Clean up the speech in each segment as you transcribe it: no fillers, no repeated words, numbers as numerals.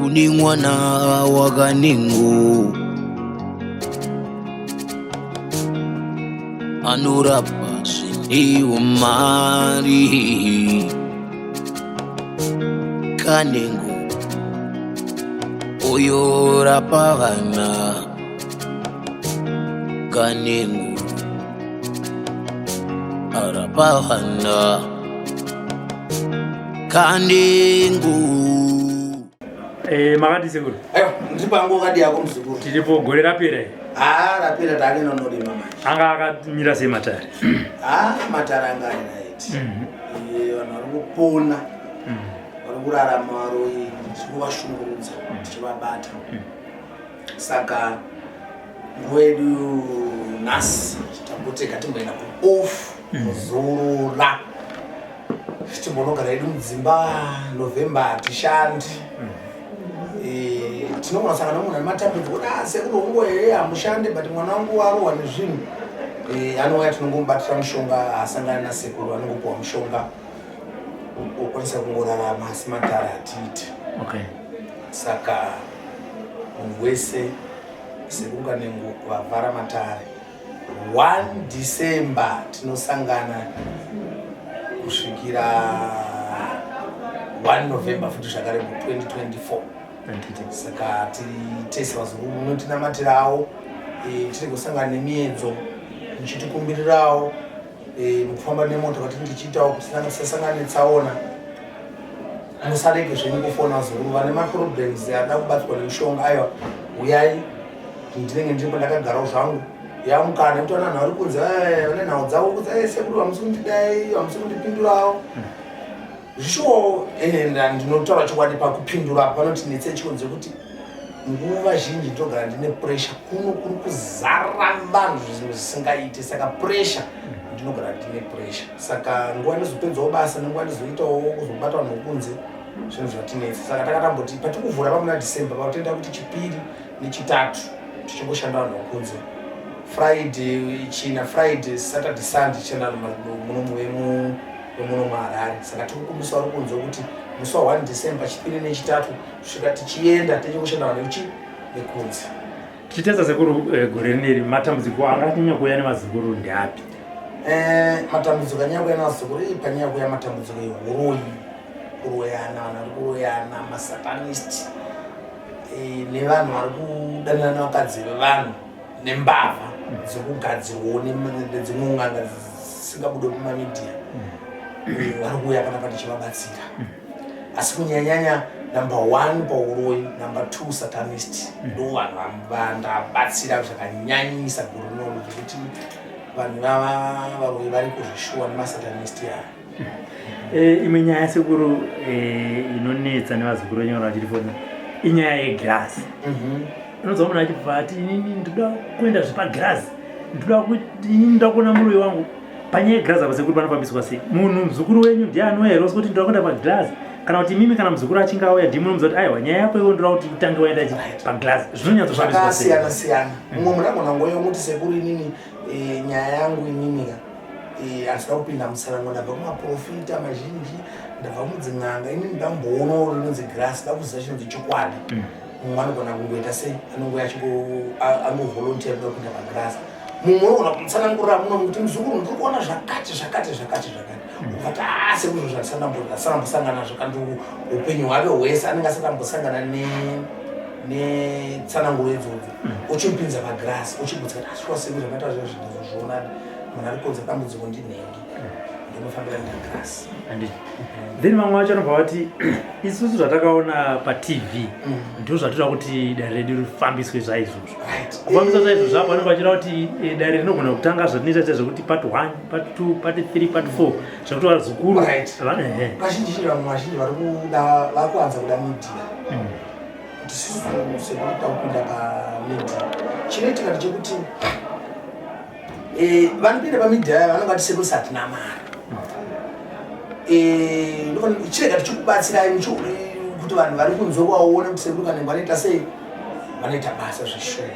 Kune mwana waKanengo anorapa zvine umari. Kanengo uyorapa vana. Kanengo arapa vana. Kanengo. Makadii sekuru? Aiwa, ndiri pangu. Wakadii yako, muzukuru? Tiripo. Gore rapera iri. Ah, rapera, takuenda unorima manje. Anga akamira sei matare? Ah, matare anga ari right. Vanhu vari kupona, vari kurarama. Varoyi tiri kuvashungurudza, tichivabata. Saka nguva yedu nhasi tambotega timboenda kuoff, kuzorora, timbonogara yedu mudzimba. November hatishandi. Tinogona kusangana nemunhu ane matambudziko kuti, "Ah, sekuru, hongo here hamushande, but mwana wangu arohwa nezvinhu." Anouya, tinongomubatira mushonga, asangana nasekuru, anongopiwa mushonga, okwanisa kungorarama. Asi matare hatiiti. Saka munhu wese, Sekuru Kanengo vavhara matare 1 December, tinosangana kusvikira 1 November futi zvakare mu2024. Saka tiri tese, vazukuru, munotinamatirawo, tiri kusangana nemiedzo, muchitikumbirirawo mukufamba nemota kwatinenge tichiitawo kuti tisasangana netsaona. Musarege zvenyu kufona, vazukuru vane maproblems ada kubatsirwa nemishonga. Aiwa, uyai, ndinenge ndiripo, ndakagarawo zvangu. Yamukana nekuti vana vanhu vari kunze, vane nhau dzavo kunze, "Sekuru, hamusi kundidai, hamusi kundipindurawo." Zvishuwo, ndinotaura chokwadi, pakupindura panotinetse chikonzo kuti nguva zhinji ndinogara ndine pressure. Kuno kuri kuzara vanhu zvinhu zvisingaiti, saka pressure, ndinogara ndine pressure. Saka nguva ndizopedzawo basa nenguva ndizoitawo kuzobata vanhu vokunze, zvinhu zvatinetsa. Saka takatamboti patikuvhura pamuna December, pakutenda kuti Chipiri neChitatu tichingoshanda vanhu vokunze, Friday, China, Friday, Saturday, Sunday tichienda muno vemuno muHarare. Saka tiri kukumbisa vari kunze kuti musi wa1 December, Chipiri neChitatu, kusvika tichienda, tichingoshanda vanhu vechi vekunze. Tichitedza, sekuru, gore rineri matambudziko anganyanya kuuya nemazukuru ndeapi? Matambudziko anyanya kuuya nemazukuru, panyanya kuuya matambudziko ehuroyi, kuroyana, vanhu vari kuroyana, masatanist, nevanhu vari kudanana nevakadzi vevanhu, nembavha dzekugadzirwawo nedzimwe n'anga dzisingabude mumamedia. Vari kuuya panapa tichivabatsira. Asi kunyanyanya number one pauroyi, number two satanist, ndo vanhu vandabatsira zvakanyanyisa gore rinono, zvekuti vanhu vava varoyi variko zveshuwa nemasatanist aya. Imwe nyaya, sekuru, inonetsa nevazukuru venyu kana vachirifona inyaya yegirasi. Unonzwa munhu achibva ati, "Inini ndoda kuenda zvepagirazi, ndoda kuti inini ndoda kuona muroyi wangu." Panyaya yegirazi apa, sekuru, panofambiswa sei? Munhu muzukuru wenyu ndiye anouya here kuti ndoda kuenda pagirazi, kana kuti imimi, kana muzukuru achinge auya, ndimi munomuudza kuti, "Aiwa, nyaya yako iwe, ndoda kuti utange waenda pagirazi"? Zvinonyatsofambiswa sei? Zvakasiyana siyana. Mumwe munhu agona nguva yomuti, "Sekuru, inini nyaya yangu ininika handisida kupinda musango. Ndabva kumaprofita mazhinji, ndabva mudzin'anga, inini ndamboonawo rinonzi grasi, ndakuziva chinonzi chokwadi." Mumwe anogona kungoita sei, anongouya angovolunteer kuda kupinda pagrasi. Mumwe unogona kumutsanangurira muno kuti, "Muzukuru, ndiri kuona zvakati, zvakati, zvakati, zvakati." Ukati, "A, sekuzvo zvandisandambosangana nazvo." Kandi upenyu hwake hwese anenge asati ambosangana netsananguro idzodzo. Uchimupinza pagrasi, uchibvunza kuti, "Ashuwa seku zvamaita zvo zvindizozvionani, munhu ari kukonza dambudziko ndinhengi, ndinofambira ndagrasi." Handiti then vamwe vacho vanobva vati, "Isusu zvatakaona paTV ndo zvatoda kuti dare redu rifambiswe zvaizvozvo." Kufambiswa zvaizvozvo apo vanenge vachida kuti dare rinogona kutanga zvatinoita chaizvo kuti part 1, part 2, part 3, part 4, zvekuti vazukuru Kazhinji zhinji vamwe vazhinji vari kuda, vari kuwanza kuda media, kuti isusu sekuti takupinda pamedia. Chinoitika ndechekuti vanopinda pamedia aya vanonga ti, "Sekuru, hatina mari." Chirega tichikubatsirai kuti vanhu vari kunze vaone kuti sekuru Kanengo vanoita sei, vanoita basa zveshuwa.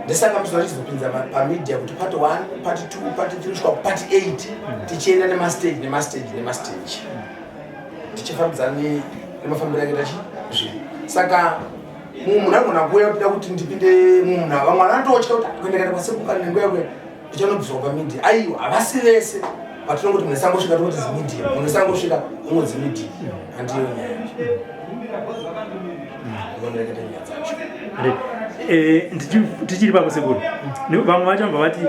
Ndesaka musi vachizopinza pamedia kuti part 1, part 2, part 3, kusvika kupart 8, tichienda nemastage, nemastage, nemastage, tichifambidzana. Nemafambiro akaita chi zvinhu. Saka mumwe munhu anogona kuuya kuda kuti ndipinde munhu, vamwe vanototya kuti kuenda kaenda kwasekuru nenguva yakuya ndichanobviswa pamedia. Aiwa, havasi vese patinongoti munhu sangosvika tongoti zimedia, munhu sangosvika ungodzi media. Handiyo nyaya yacho. Ndinoreketa nyaya dzacho. Tichiri papo sekuru, vamwe vacho vabva vati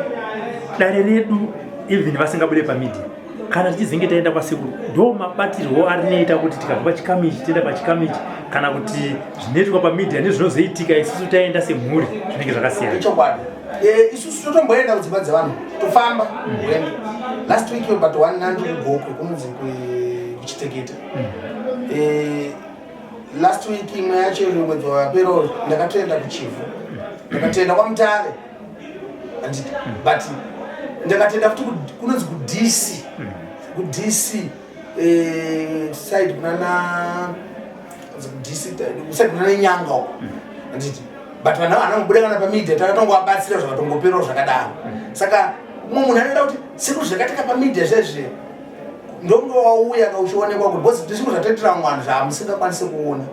dare redu, even vasingabude pamedia, kana tichizinge taenda kwasekuru, ndo mabatirwo arinoita kuti tikabva pachikamu ichi tienda pachikamu ichi, kana kuti zvinoitwa pamedia nezvinozoitika isusu taenda semhuri zvinenge zvakasiyana? Ichokwadi. Isusu totomboenda kudzimba dzevanhu, tofamba rwendo. Last week but one nandi kuGokwe, kunonzi kuChitekete. Last week imwe yacho, iri mwedzi wapera, ndakatoenda kuChivhu, ndakatoenda kwaMutare, handiti? But ndakatoenda futi kunonzi kuDC, kuDC side kunana kuDC side kunana Nyanga uko, handiti? But vanhu ava havana kana pamedia, takatongovabatsira zvakatongoperawo zvakadaro. Saka mumwe munhu anoda kuti sekuru zvakaitika pamedia zvezve, ndonge wauya ka uchionekwa kuti, because ndizvimwe zvatoitira vamwe vanhu zvamusingakwanisi kuona,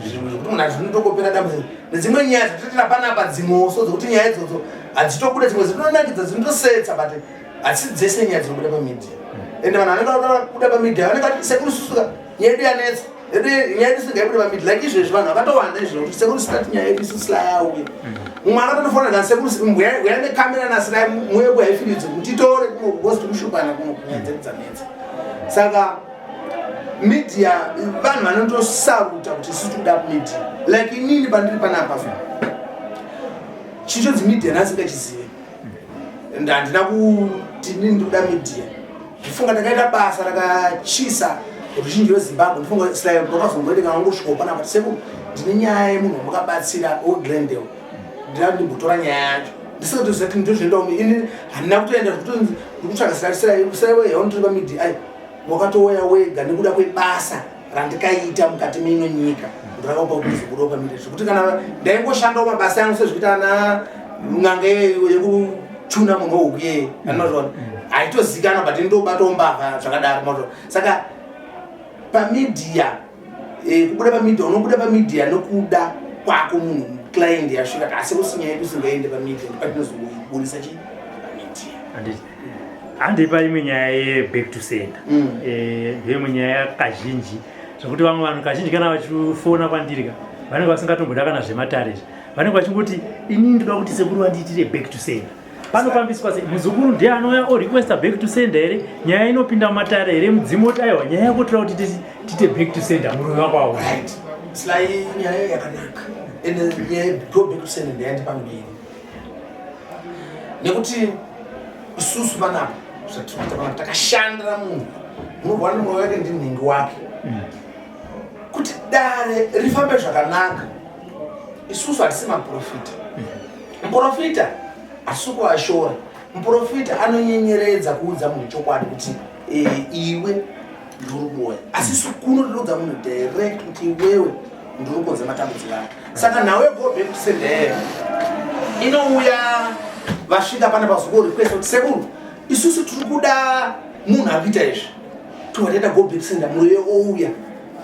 zvinhu zvekuti munhu azvinotongopera dambudziko. Nedzimwe nyaya dzatoitira panapa, dzimwewo so dzekuti nyaya idzodzo hadzitobude, dzimwe dzinonakidza, dzinotosetsa, but hadzisi dzese nyaya dzinobuda pamedia. Ende vanhu vanenge vada kubuda pamedia vanenge vati, "Sekuru, susuka nyaya yedu yanetsa, yedu nyaya yedu singaibude pamedia." Like izvezvi vanhu vakatowanda izvo kuti sekuru sitati nyaya yedu isusu yauya. Mumwe akatondofona na sekuru, "Uya nekamera naSly, muye kuHighfields kuti titore kuno, because tikushupana kuno, nyaya dzedu dzanetsa." Saka media, vanhu vanotosaruta kuti isusu tikuda media. Like inini pandiri panapa so, chichonzi media nasingachizive, and handina kuti inini ndikuda media. Ndifunga ndakaita basa rakachisa ruzhinji rweZimbabwe. Ndifunga Sly rakazongoita kana ungosvikawo panapa, sekuru, ndine nyaya yemunhu wamukabatsira weGlendale, ndida ndimbotora nyaya yacho. Ndisingatoziva kuti ndozvinoenda umi. Ini handina kutoenda zvekuti ndikutsvaga Sly yaunitori pamedia. Ai, wakatouya wega nekuda kwebasa randikaita mukati meino nyika, ndakakupa kuti ndizobudawo pamedia, zvekuti kana ndaingoshandawo mabasa angu sezvikuita ana n'anga yekuchuna munhu wehuku iyeye, anozvona haitozikanwa, but ndobatawo mbavha zvakadaro, mazvona. Saka pamedia, kubuda pamedia, unobuda pamedia nokuda kwako munhu. Client yasvika, asi kusinyaya yedu isingaende pamedia, ndopatinozoibudisa chi pamedia. Handiti handipa imwe nyaya yeback to sender? Ndoimwe nyaya kazhinji, zvokuti vamwe vanhu kazhinji kana vachifona kwandiri ka, vanenge vasingatomboda kana zvematare izvi, vanenge vachingoti, "Inini ndoda kuti sekuru vandiitire back to sender." Panofambiswa sei? Muzukuru ndiye anouya orequesta back to sender here? Nyaya inopinda mumatare here? Mudzimu oti, "Aiwa, nyaya yako toda kuti tiite back to sender, murume wako aona"? Right, Sly, nyaya yakanaka. Ende nyaya go back to sender ndayandipa mbiri, nekuti isusu panapa zvatiri kuita panapa, takashandira munhu munorwara nemwoyo wake, ndinhingi wake, kuti dare rifambe zvakanaka. Isusu hatisi maprofita. Muprofita hatisi kuvashora. Muprofita anonyenyeredza kuudza munhu chokwadi kuti iwe ndiri kuroya, asi isu kuno tinoudza munhu direct kuti iwewe ndiri kukonza matambudziko ake. Saka nhau yego back to sender inouya vasvika pana pazuko request kuti, "Sekuru, isusu tiri kuda munhu ari kuita izvi." Tobva taita go back sender, murume ouya,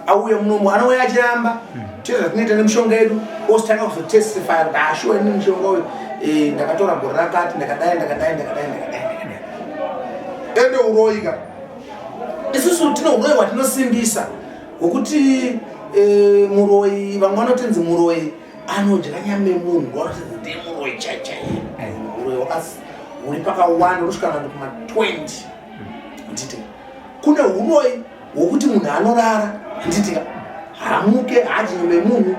auya munomu, anouya achiramba. Tio zvatinoita nemishonga yedu, ositanga kuzotestify kuti, "Ashuwa, ini mushonga uyu ndakatora gore rakati, ndakadai, ndakadai, ndakadai, ndakadai, ndakadai." Ende uroyi ka, isusu tine uroyi hwatinosimbisa hwokuti muroyi, vamwe vanotinzi muroyi anodya nyama yemunhu, vanotinzi ndiye muroyi chaichai. Uroyi huri pakawanda, unosvika kana kuma 20, handiti? Kune uroyi hwokuti munhu anorara, handiti ka, haamuke, haadyi nyama yemunhu,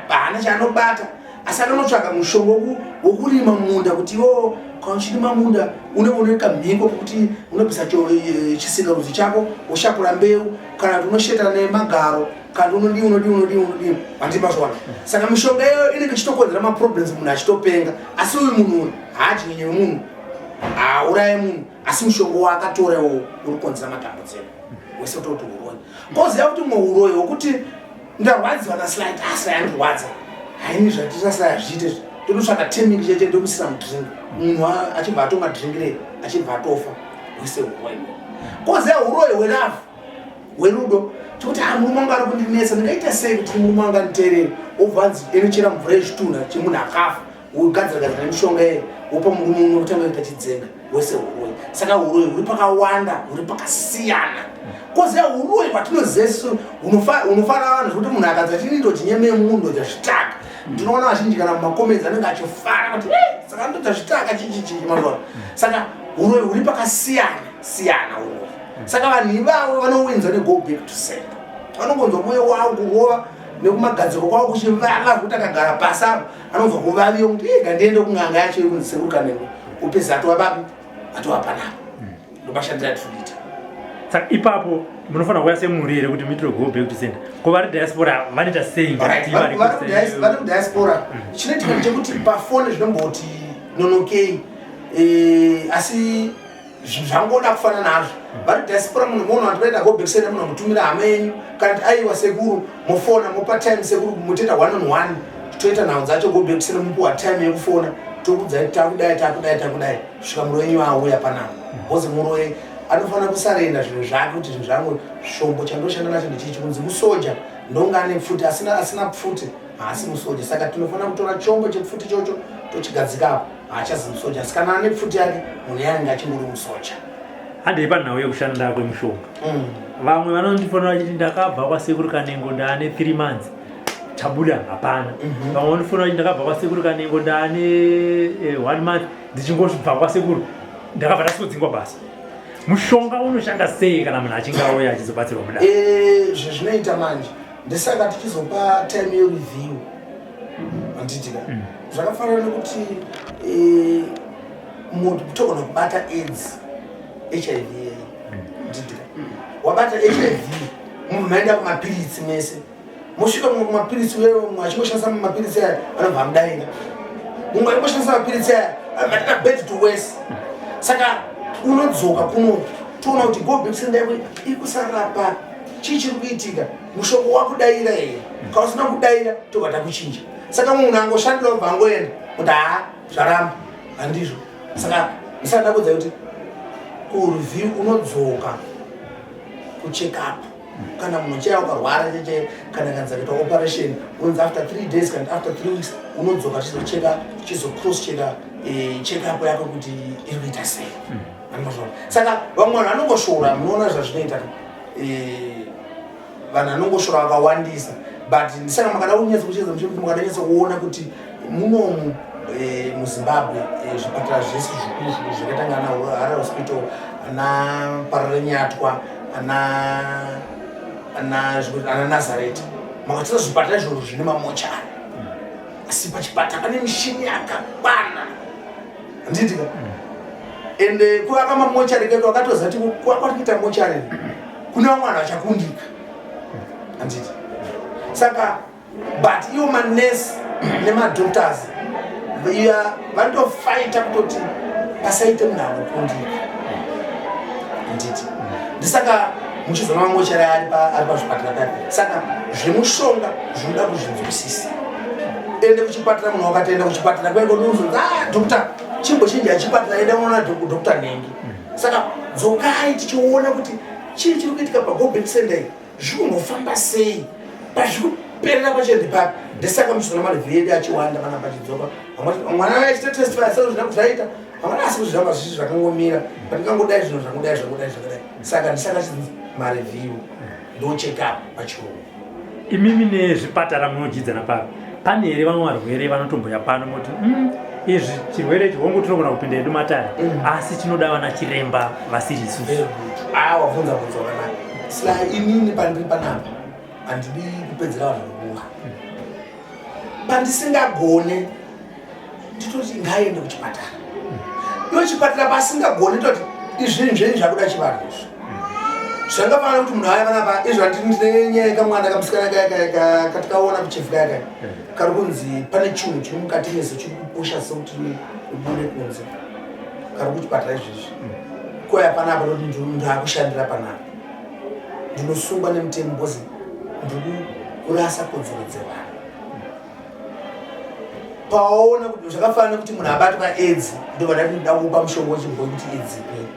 haana chaanobata, asi akanotsvaga mushonga wokurima munda, kuti iwo kana uchirima munda une kamhiko kokuti unobvisa chisingarudzi chako, woshakura mbeu, kana kuti unosheta nemagaro, kana kuti unodii, unodii, unodii, unodii, handiti mazviona? Saka mishonga iyoyo inenge ichitokonzera maproblems, munhu achitopenga. Asi uyu munhu uyu haadyi nyama yemunhu, haauraye munhu, asi mushonga waakatora iwowo uri kukonzera matambudziko wese. Kutoti uroyi koziva kuti mumwe uroyi hwokuti ndarwadziwa naSly, aSly andirwadza, haini zvatita Sly hazviite, tototsvaka turmeric chete, ndomusira mudrink, munhu achibva atomwa drink rei, achibva atofa, hwese uroyi. Koziva uroyi hwelove, hwerudo. Tikuti ah, murume wangu ari kundinetsa, ndingaita sei kuti murume wangu anditeerere? Wobva anzi enochera mvura yechitunha chemunhu akafa, wogadzira gadzira nemishonga iye, wopa murume uno kutanga kuita chidzenga, wese huroyi. Saka huroyi huri pakawanda, huri pakasiyana. Koziya huroyi hwatinoziva isu hunofara vanhu zvekuti munhu akanzi achini ndochinyemeye munhu ndodya zvitaka. Ndinoona vazhinji kana mumakomenzi anenge achifara kuti saka ndodya zvitaka chichichi mazuva. Saka huroyi huri pakasiyana siyana huroyi. Saka vanhu ivavo vanowinzwa nego back to sender. Vanongonzwa mwoyo wavo kurova nekumagadziko kwavo kuchivava zvekuti akagara pasi apo anonzwa kuvaviwa kuti ega ndiende kun'anga yacho yekunzi sekuru Kanengo upeza atova papi atova panapa ndobashandira tiri kuita. Saka ipapo munofanira kuuya semhuri here kuti muitire go back to sender? Ko vari diaspora vanoita sei? Vari kudiaspora chinoitika ndechekuti pafoni zvinomboti nonokei, asi zvinhu zvangoda kufana nazvo. Vari diaspora munhu muona vanhu vaita go back sender, munhu amutumira hama yenyu kana kuti aiwa sekuru, mofona mopa time sekuru, motoita one on one, toita nhau dzacho go back sender, mupuwa time yekufona, tokudzai takudai takudai takudai kusvika muroyi wenyu auya panapa. Because muroyi anofanira kusarenda zvinhu zvake kuti zvinhu zvangu shombo chandoshanda nacho ndechichi. Kunzi musoja ndonga ane pfuti, asina pfuti haasi musoja. Saka tinofanira kutora chombo chepfuti chocho tochigadzikapo, haachazi musoja. Asi kana ane pfuti yake munhu yanenge achingori musoja. Handei panhau yekushanda kwemushonga. Vamwe vanondifonera vachiti ndakabva kwasekuru Kanengo ndaane 3 months, chabuda hapana. Vamwe vanondifonera vachiti ndakabva kwasekuru Kanengo ndaane 1 month, ndichingobva kwasekuru ndakabva ndasikodzingwa basa. Mushonga unoshanda sei kana munhu achinge auya achizobatsirwa mudare? Zvinoita manje ndesaka tichizopa time yereview, handitika? Zvakafanana nekuti munhu togona kubata AIDS, HIV, handitika? Wabata HIV, munhu maenda kumapiritsi mese, mosvika mumwe kumapiritsi uye mumwe achingoshandisa mapiritsi aya anobva amudaira, mumwe achingoshandisa mapiritsi aya anobva atita bad to worse. Saka unodzoka kuno toona kuti go back sender yako iri kusarira papi, chii chiri kuitika, mushonga wakudaira here? Kana usina kudaira tobva takuchinja. Saka munhu angoshandira ubva angoenda kuti haa zvaramba, handizvo. Saka ndisati ndakuudza kuti kureview unodzoka kucheck up kana munhu chaiye ukarwara cheche kana kanzi akaita operation, unonzi after 3 days kana after 3 weeks unodzoka tichizocheka, tichizocross cheka check up yako kuti iri kuita sei. Anozviona. Saka vamwe vanhu vanongoshora, munoona zvazvinoita, vanhu vanongoshora vakawandisa, but ndisaka makada kunyatsa kucheza, makada kunyatsa kuona kuti munomu muZimbabwe zvipatara zvese zvikuru zvikuru zvakaita ngana Harare Hospital, ana Parirenyatwa, ana Nazareti, makatora zvipatara izvozvo zvine mamochari, asi pachipatara pane mishini yakakwana, handitika? Ende kuvaka mamochari kedu akatoziva kuti kuvakwa tikuita mochari kune vamwe vanhu vachakundika, handiti? Saka but iwo manesi nemadoctors iya vanotofaita kutoti pasaite munhu anokundika, handiti? Ndisaka muchizoona mamochari ari pazvipatara paya. Saka zvemushonga zvinoda kuzvinzwisisa. Ende kuchipatara, munhu wakatoenda kuchipatara kweko unozonzi ah, doctor chimbochinja chipatara, enda unoona doctor Nengi. Saka dzokai tichiona kuti chii chiri kuitika pago back sender iyi, zviri kumbofamba sei, pazviri kuperera pacho ndepapi. Ndesaka muchizoona mareview edu achiwanda kana pachidzoka mwana achita testify sezvina zvaita vamwana, asi kuzviramba zvichi zvakangomira patingangodai zvinhu zvangodai zvangodai zvakadai. Saka ndisaka chinzi mareview ndo check up pachirungu. Imimi nezvipatara munodyidzana papi? Pane here vamwe varwere vanotomboya pano moti izvi chirwere ichi hongu tinogona kupinda edu matare, asi chinoda vana chiremba vasiri isusu? Ah, wabvunza bvunzo wakanaka. Sla inini pandiri panapa handidi kupedzera vanhu nguva. Pandisingagone nditoti ngaende kuchipatara. Iwo chipatara pasingagone toti izvi zvenyu zvakuda chivanhu izvi. Zvangafanana kuti munhu aya panapa izvo ndine nyaya yekamwana kamusikana kaya katikaona kuchefu kaya kaya kari kunzi pane chinhu chiri mukati meso chiri kupusha sekuti ubude kunze, kari kuchipatara izvezvi. Koya panapa toti ndakushandira panapa, ndinosungwa nemutemo because ndiri kurasa kodzero dzevanhu. Pawaona kuti zvakafanana nekuti munhu abatwa AIDS, ndobva ndati ndida kupa mushonga wechibhoyi kuti AIDS ipere,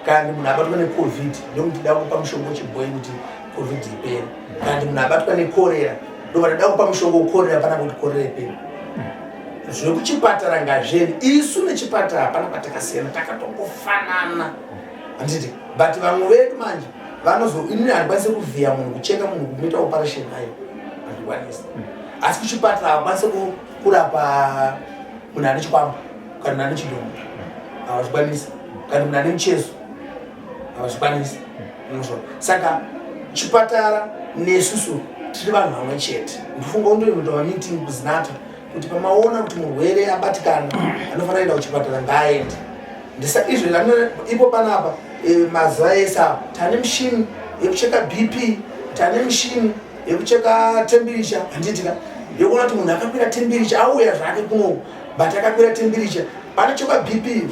kana kuti munhu abatwa neCOVID, ndokuti ndida kupa mushonga wechibhoyi kuti Covid ipere. Kana kuti munhu abatwa nekorera, ndobva tada kupa mushonga wekorera pana kuti korera ipere. Zvekuchipatara ngazviende. Isu nechipatara hapana patakasiyana, takatongofanana, handiti? But vamwe vedu manje vanozo, inini handikwanise kuvhiya munhu, kucheka munhu, kumuita operation ayo handikwanisi. Asi kuchipatara havakwanise kurapa munhu ane chikwambo kana munhu ane chidhoma, havazvikwanisi. Kana munhu ane muchezo, havazvikwanisi. Unozwa? Saka chipatara nesusu tiri vanhu vamwe chete. Ndifunga undoinoita mameeting kuZinatha kuti pamaona kuti murwere abatikana anofanira kuenda kuchipatara, ngaaende. Ndisa izvo ipo panapa mazuva ese apa tane mishini yekucheka BP, tane mishini yekucheka temperature, handitika? Yekuona kuti munhu akakwira temperature, auya zvake kunoku but akakwira temperature, panochekwa BP,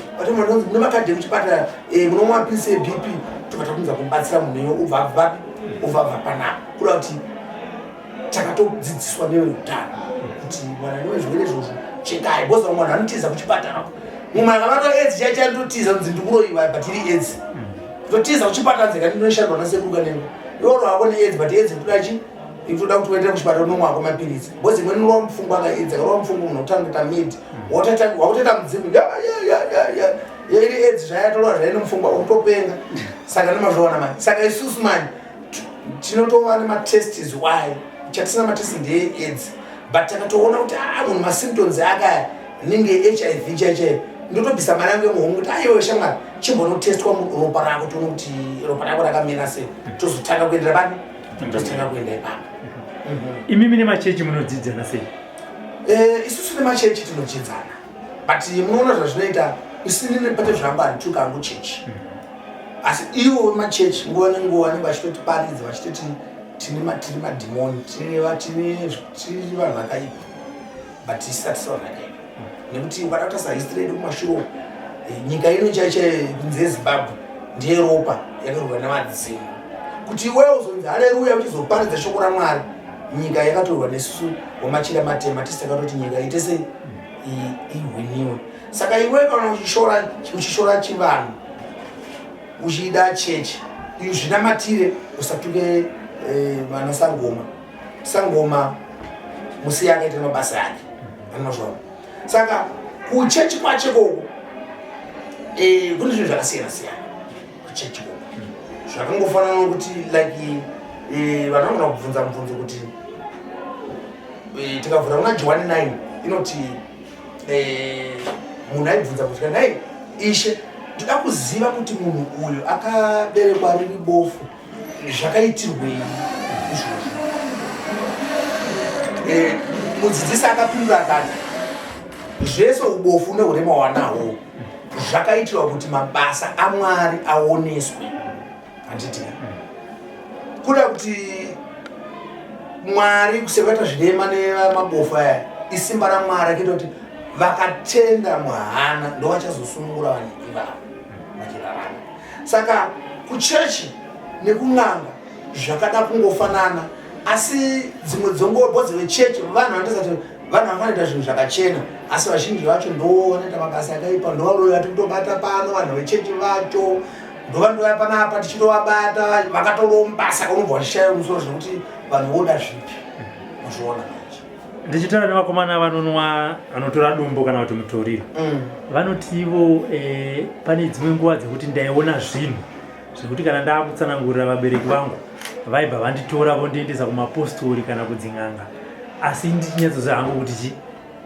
mune makadhi ekuchipatara, munomwa mapilisi eBP, tobva takunza kumubatsira munhu iyo, ubva abvapi, ubva abva panapa. Kuda kuti takatodzidziswa neveutano kuti mwana newezvirwere izvozvo chekai, because vamwe vanhu vanotiza kuchipatara. Mumwe akabatwa AIDS chai chai, ndotiza kunzi ndikuroyiwa, but iri AIDS. Kutotiza kuchipatara, nzeka ndinoshandwa nasekuru kanengo, iwo rwako neAIDS, but AIDS ikutoda chi ikutoda kuti uendere kuchipatara unomwako mapirisi, because imweni unorwa mupfungwa ka AIDS akarwa mupfungwa, munhu otanga kuita mid, wakutoita mudzimu ya iri AIDS zvayatorwa zvaine mupfungwa, utopenga. Saka nemazviona mani, saka isusu mani tinotova nematests. Why chatisina matest ndeyeAIDS, but takatoona kuti a munhu masymptoms ake aya anenge HIV chai chai, ndotobvisa mari yangu yemuhomwe kuti aiwe shamwari, chimbonotestwa ropa rako, tione kuti ropa rako rakamira sei, tozotanga kuendera pani, tozotanga kuenda ipapo. Imimi nemachechi munodzidzana sei? Isusu nemachechi tinodzidzana, but munoona zvazvinoita, isinini pate zvangu handituka hangu chechi, asi ivo vemachechi nguva nenguva vanenge vachitotiparidza vachitoti tiri madhimoni, tiri vanhu vakaipa, but tisati vanhu vakaipa, nekuti ukada kutarisa history yedu kumashure uku, nyika ino chaichai kunze yeZimbabwe ndeyeropa yakarurwa nemadzimu. Kuti iwewe uzonzi haleluya uchizoparidza shoko raMwari, nyika yakatorwa nesusu wamachira matema, tisi takatoti nyika ite sei, ihwiniwe. Saka iwe kana uchishora chivanhu, uchida chechi, zvinamatire, usatuke vana sangoma. Sangoma musi akaita mabasa ake, anozvaona. Saka kuchechi kwacho ikoko kune zvinhu zvakasiyana siyana. Kuchechi ikoko zvakangofanana nokuti like vanhu vanogona kubvunza mubvunzo kuti tikavhura kuna Johani 9 inoti munhu aibvunza kuti, "Nai Ishe, ndoda kuziva kuti munhu uyu akaberekwa riri bofu zvakaitirwei izvozvo?" Mudzidzisi akapindura akati, "Zvese ubofu neurema hwanahwo zvakaitirwa kuti mabasa aMwari aoneswe." Handiti kuda kuti Mwari kusekaita zvirema nemabofu aya isimba raMwari akaita kuti vakatenda muhana ndo vachazosunungura vanhu ivavo vachirarama. Saka kuchechi nekun'anga zvakada kungofanana, asi dzimwe dzongobodzo vechechi vanhu vanotosati vanhu vanoita zvinhu zvakachena, asi vazhinji vacho ndo vanoita mabasa akaipa, ndo varoyi vati kutobata pano. Vanhu vechechi vacho ndovandoya panapa tichitovabata vakatoromba, saka unobva wachishaya musoro zvekuti vanhu voda zvipi. Muzviona manje. Ndichitaura nevakomana vanonwa, vanotora dombo kana kuti mutoriro, vanoti ivo pane dzimwe nguva dzekuti ndaiona zvinhu zvekuti kana ndaakutsanangurira vabereki vangu, vaibva vanditora vondiendesa kumapostori kana kudzin'anga, asi ndichinyatsoziva hangu kuti chi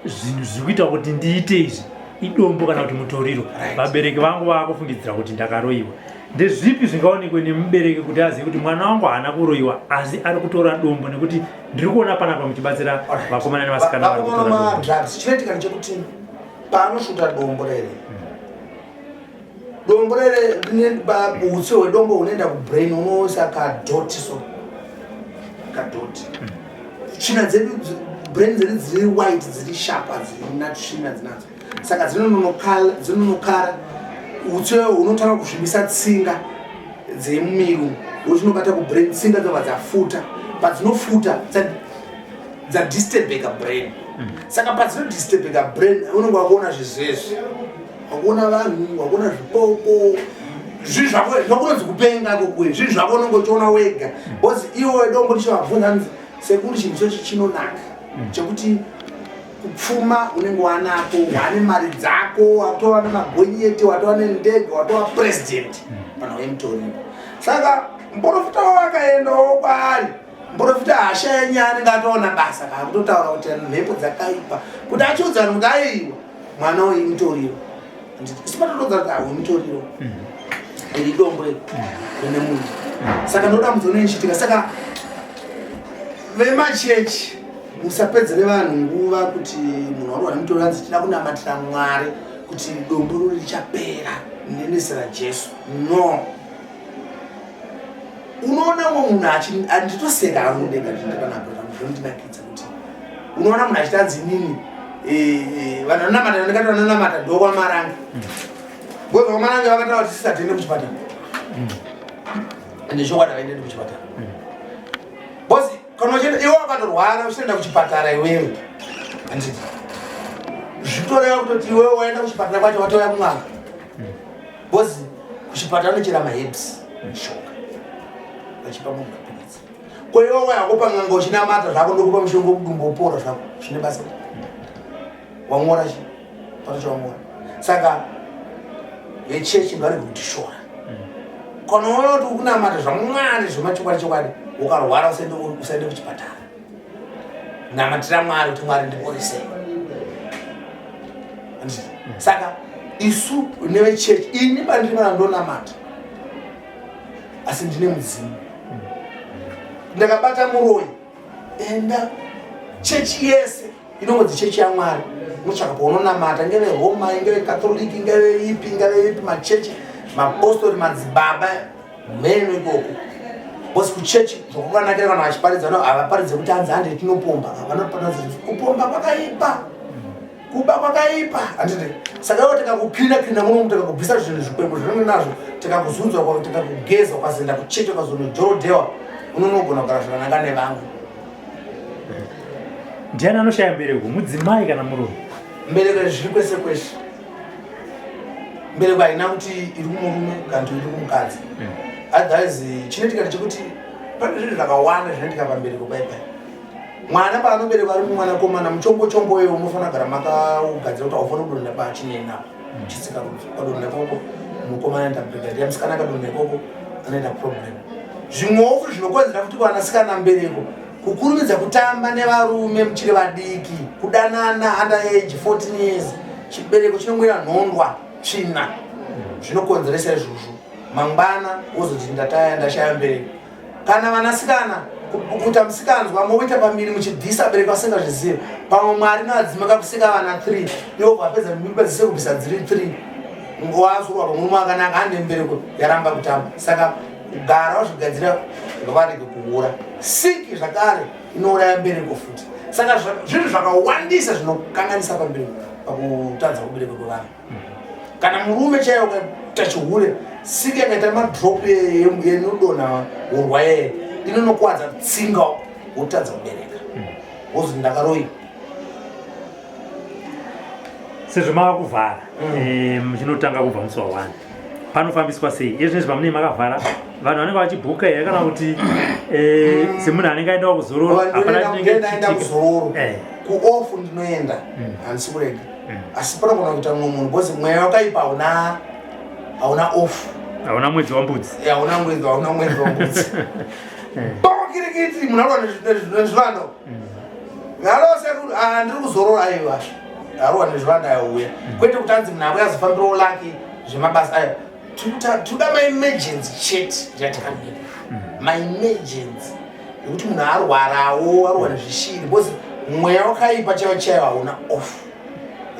zvinhu zviri kuita kuti ndiite izvi idombo kana kuti mutoriro. Vabereki vangu vaakufungidzira kuti ndakaroyiwa. Ndezvipi zvingaonekwe nemubereki kuti azive kuti mwana wangu haana kuroyiwa asi ari kutora dombo? Nekuti ndiri kuona panapa muchibatsira vakomana nevasikana vari Vakomana kutora dombo. Madrugs, chinoitika ndechekuti paanosvuta dombo rere, dombo rere utsi hwedombo hunoenda kubrain, unoisa kadhoti, so kadhoti, tsvina dzedu, brain dzedu dziri white, dziri sharp, hadzina tsvina dzinadzo, saka dzinonokara utsi hunotanga kuzvimisa tsinga dzemumiri umu, uchinobata kubrain, tsinga dzobva dzafuta. Padzinofuta dzadisturbeka brain. Saka padzinodisturbeka brain, unenge wakuona zvezvezvi, wakuona vanhu, wakuona zvipoko. Zvinhu zvako ndokunonzi kupenga kokuye, zvinhu zvako unonge uchiona wega, because iwe dombo tichavabvunza hanzi sekuru chinhu chochi chinonaka chekuti kupfuma unenge wanako, wane mari dzako, watova nemagonyeti, watova nendege, watova president pana wemutoriro. Saka muprofita wavo akaendawo kwaari, muprofita haashaya nyaya, anenge atoona basa kaakutotaura kuti mhepo dzakaipa, kuti achiudza vanhu kuti aiwa mwana uyu mutoriro. Isu patotodza kuti awe mutoriro iri dombo iri rine munhu, saka ndoda mudzo inoichitika. Saka vemachechi, musapedzere vanhu nguva kuti munhu warwa nemutoriro anzi tida kunamatira Mwari kuti dombo rori richapera nezita raJesu. No, unoona umwe munhu anditoseka hangu ndega ndindakanaka, zvinondinakidza kuti unoona munhu achitanzi inini vanhu vanonamata, ndikati vanonamata ndokwaMarange, because kwaMarange vakataura kuti sisatiende kuchipatara, ende chokwadi havaendendi kuchipatara, because kana uchienda iwe wakatorwara uchienda kuchipatara iwewe, handiti zvitoreva kutoti iwewe waenda kuchipatara kwacho watouya kun'anga? Because kuchipatara unochera maherbs, mishonga, vachipa munhu mapiritsi. Ko iwe wayako pan'anga uchinamata zvako, ndokupa mushonga wekudumba, upora zvako, zvine basa? Wamora chi pane chawamora. Saka vechechi ngavarege kutishora. Kana uona kuti ukunamata zvaMwari zvemachokwadi chokwadi, ukarwara usaende kuchipatara, namatira Mwari kuti Mwari ndiporesei. Handiti? Saka isu nevechechi, ini pandiri mana ndonamata, asi ndine mudzimu, ndakabata muroyi. Enda chechi yese inongonzi chechi yaMwari, unotsvaka paunonamata, ngeve Roma, ngeve Katoliki, ngeve ipi, ngeve ipi, machechi, mapostori, madzibaba, mheno ikoko. Because kuchechi zvakukanakira, kana vachiparidza no havaparidze kuti hanzi hande tinopomba. Vanoparidza kupomba kwakaipa, kuba kwakaipa, handiti? Saka iwo tikakucleana cleana munomu, tikakubvisa zvinhu zvikwembo zvinenge nazvo, tikakuzunza, tikakugeza, ukazoenda kuchechi, ukazonojorodhewa, unonogona kugara zvakanaka nevamwe. Ndiani anoshaya mbereko, mudzimai kana murume? Mbereko zviri kwese kwese. Mbereko haina kuti iri kumurume kana kuti iri kumukadzi. Otherwise chinoitika ndechekuti pane zvinhu zvakawanda zvinoitika pambereko paipai. Mwana paanoberekwa ari mumwanakomana, muchombo chombo iwo unofanira kugara makaugadzira kuti haufaniri kudonha pachinena apa, chitsikarudzi. Ukadonha ikoko, mukomana anoita brigadier, musikana akadonha ikoko anoita problem. Zvimwewo futi zvinokonzera futi kuvanasikana mbereko, kukurumidza kutamba nevarume muchiri vadiki, kudanana under age 14 years, chibereko chinongwira nhondwa, tsvina, zvinokonzeresa izvozvo. Mangwana wozoti ndataya, ndashaya mbereko. Kana vanasikana kuita musikanzwa, moita pamiri muchibvisa bereko vasingazvizivi. Pamwe Mwari navadzima kakusika vana 3, iwo vapedza mipedzise kubvisa dziri 3, wazorwa pamurume akanaka ane mbereko yaramba kutamba. Saka kugara wazvigadzira, ngavarege kuura. Siki zvakare inouraya mbereko futi. Saka zvinhu zvakawandisa zvinokanganisa pambereko, pakutadza kubereka kwevanhu. Kana murume chaiyo ukaita chihure, siki yakaita madrop yenodonha urwa yeye inonokwadza tsinga, wotadza kubereka, wozi ndakaroiwa. Sezvo mava kuvhara, muchinotanga kubva musi wa1, panofambiswa sei iye zvinezvi pamunenge makavhara? Vanhu vanenge vachibhuka here, kana kuti semunhu anenge aendawo kuzororo, hapana chinenge Ndaenda chichiitika? Kuzororo. Kuoff ndinoenda, handisi kurega, asi panogona kuita mumwe munhu, because mweya wakaipa hauna off. Hauna mwedzi wambudzi. Hauna mwedzi, hauna mwedzi wambudzi. Pakirikiti munhu arwa nezvivando ngarose, ndiri kuzorora, aiwa, arwa nezvivando aiuya, kwete kuti anzi munhu akuya azofambirawo lake zvemabasa ayo. Toda maemergency chete yatikamira, maemergency yekuti munhu arwarawo, arwa nezvishiri, because mweya wakaipa chaiwo chaiwo hauna off,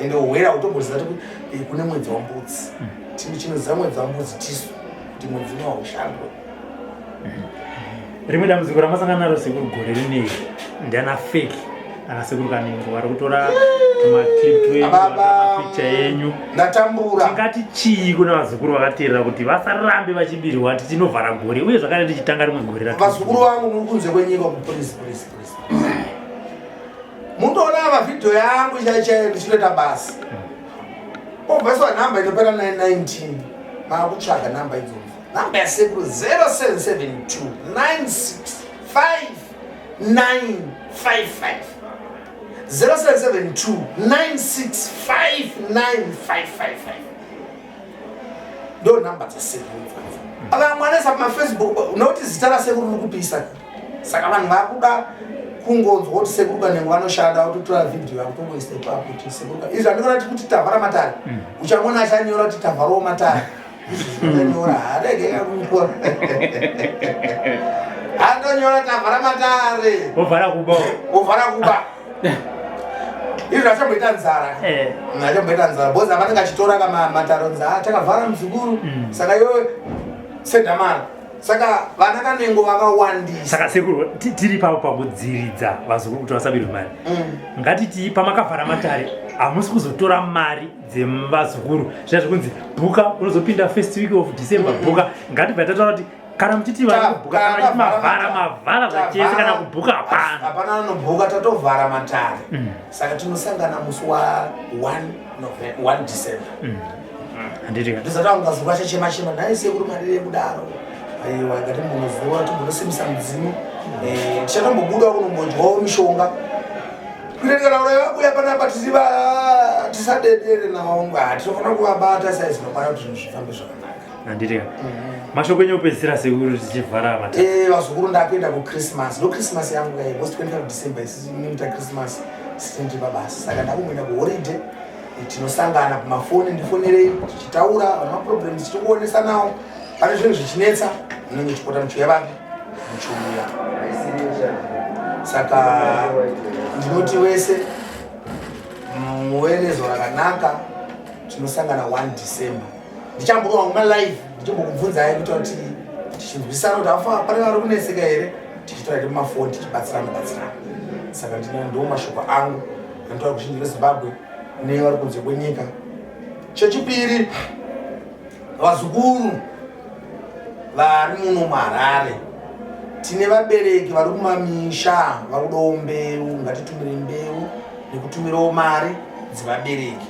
ende uhwere hautomboziva kuti kune mwedzi wambudzi. Chinhu chinoziva mwedzi wambudzi tisu, kuti mwedzi uno haushandwe. Rimwe dambudziko ramasangana naro sekuru gore rineri ndiana fake ana sekuru Kanengo vari kutora tumaclip twenyu, Baba, mapicture enyu. Ndatambura. Tingati chii kuna vazukuru vakateerera kuti vasarambe vachibirwa tichinovhara gore, uye zvakare tichitanga rimwe gore ra Vazukuru vangu muri kunze kwenyika, please, please, please, mundoona mavhidhiyo yangu chai chaiyo ndichinoita basa, obvaiswa nhamba inopera 919. Maakutsvaga namba idzodzo. Namba yasekuru 0772 965 955 0772 965 955 ndo namba dzasekuru idzodzo. Vamwe vanoisa pamafacebook nokuti zita rasekuru riri kupisa, saka vanhu vakuda kungonzwa kuti sekuru Kanengo vanoshanda, vototora vhidhiyo yakutongoisa ipapo kuti sekuru. Izvi handikona kuti tavhara matare. Uchamona achanyora kuti tavharawo matare. Izvi zvinonyora, harege kakunyora, andonyora tavhara matare. Wovhara kuba. Wovhara kuba. Izvi achamboita nzara. Achamboita nzara because avanenge achitora kamataro nzara, takavhara muzukuru. Saka iwe senda mari. Saka vana Kanengo vakawandisa. Saka sekuru, tiri papo pakudziridza vazukuru kuti vasabirwe mari. Ngatiti pamakavhara matare hamusi kuzotora mari dzevazukuru, zviya zvekunzi bhuka unozopinda first week of December, bhuka. Ngatibva tataura kuti kana muchiti varikubhuka, kana vachiti mavhara, mavhara zvachese, kana kubhuka hapana. Hapana anobhuka, tatovhara matare. Saka tinosangana musi wa 1 1 December. Handiti? Ndisati angazuva achachema chema, nhai sekuru, marire kudaro. Aiwa, ngati mbonozuva timbonosimbisa mudzimu. Tichatombobuda kunombodyawo mishonga kuitira kana uraya vabuya panapa tisiva tisadedere navo. Tinofanira kuvabata saizi inokwana kuti zvinhu zvifambe zvakanaka. Handiti? Mashoko enyu opedzisira sekuru, tichivhara matare. Vazukuru, ndakuenda kuChristmas. Ndo Christmas yangu kai, most 25 December isisi munoita Christmas sitendiri pabasa, saka ndakumboenda kuholiday. Tinosangana pamafoni, ndifonerei tichitaura vana maproblems, tichikuonesanawo pane zvinhu zvichinetsa, munenge muchipota muchiuya vapi, muchiuya. Saka ndinoti wese muve nezuva rakanaka. Tinosangana 1 December. Ndichamboka malive ndichimbokubvunzai kuita kuti tichinzwisana kuti afa pane vari kuneseka here, tichitora ti mumafoni tichibatsirana batsirana. Saka ndina ndo mashoko angu anotaura kuzhinji veZimbabwe nevari kunze kwenyika. Chechipiri, vazukuru vari muno muHarare, tine vabereki vari kumamisha vari kudawo mbeu. Ngatitumire mbeu nekutumirawo mari dzevabereki.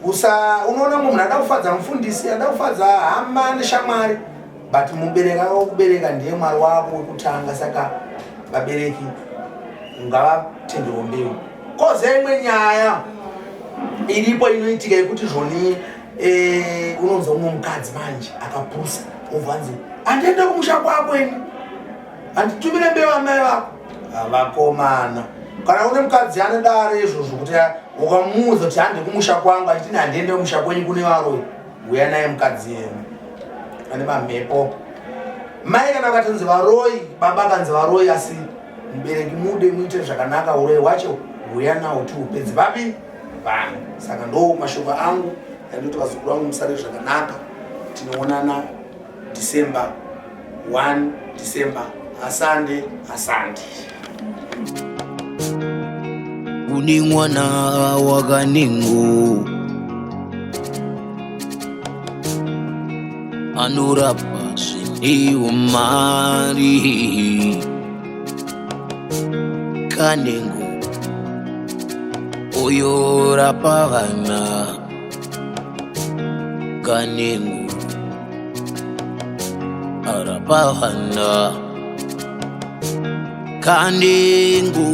Usa unoona mumwe munhu ada kufadza mufundisi, ada kufadza hama neshamwari, but mubereki akakubereka ndiye Mwari wako wekutanga. Saka vabereki ngavatengerwo mbeu. Koziya imwe nyaya iripo inoitika yekuti zvoni unonzwa umwe mukadzi manje akapusa, obva anzi, "Handiende kumusha kwako ini, handitumire mbeu amai vako." Ah, vakomana, kana une mukadzi anodaro izvozvo kuti ukamuudza kuti hande kumusha kwangu, achiti handiende kumusha kwenyu kune varoyi, uya naye mukadzi yenu ane mamhepo. Mai kana vakatonzi varoyi, baba akanzi varoyi, asi mubereki mude muite zvakanaka, uroyi hwacho huya nawo tiupedze papi pano. Saka ndo mashoko angu andoti vazukuru vangu, musare zvakanaka. Tinoonana December 1 December. Asante, asante. Kune mwana waKanengo anorapa zvine umari. Kanengo uyorapa vana. Kanengo arapa vana. Kanengo.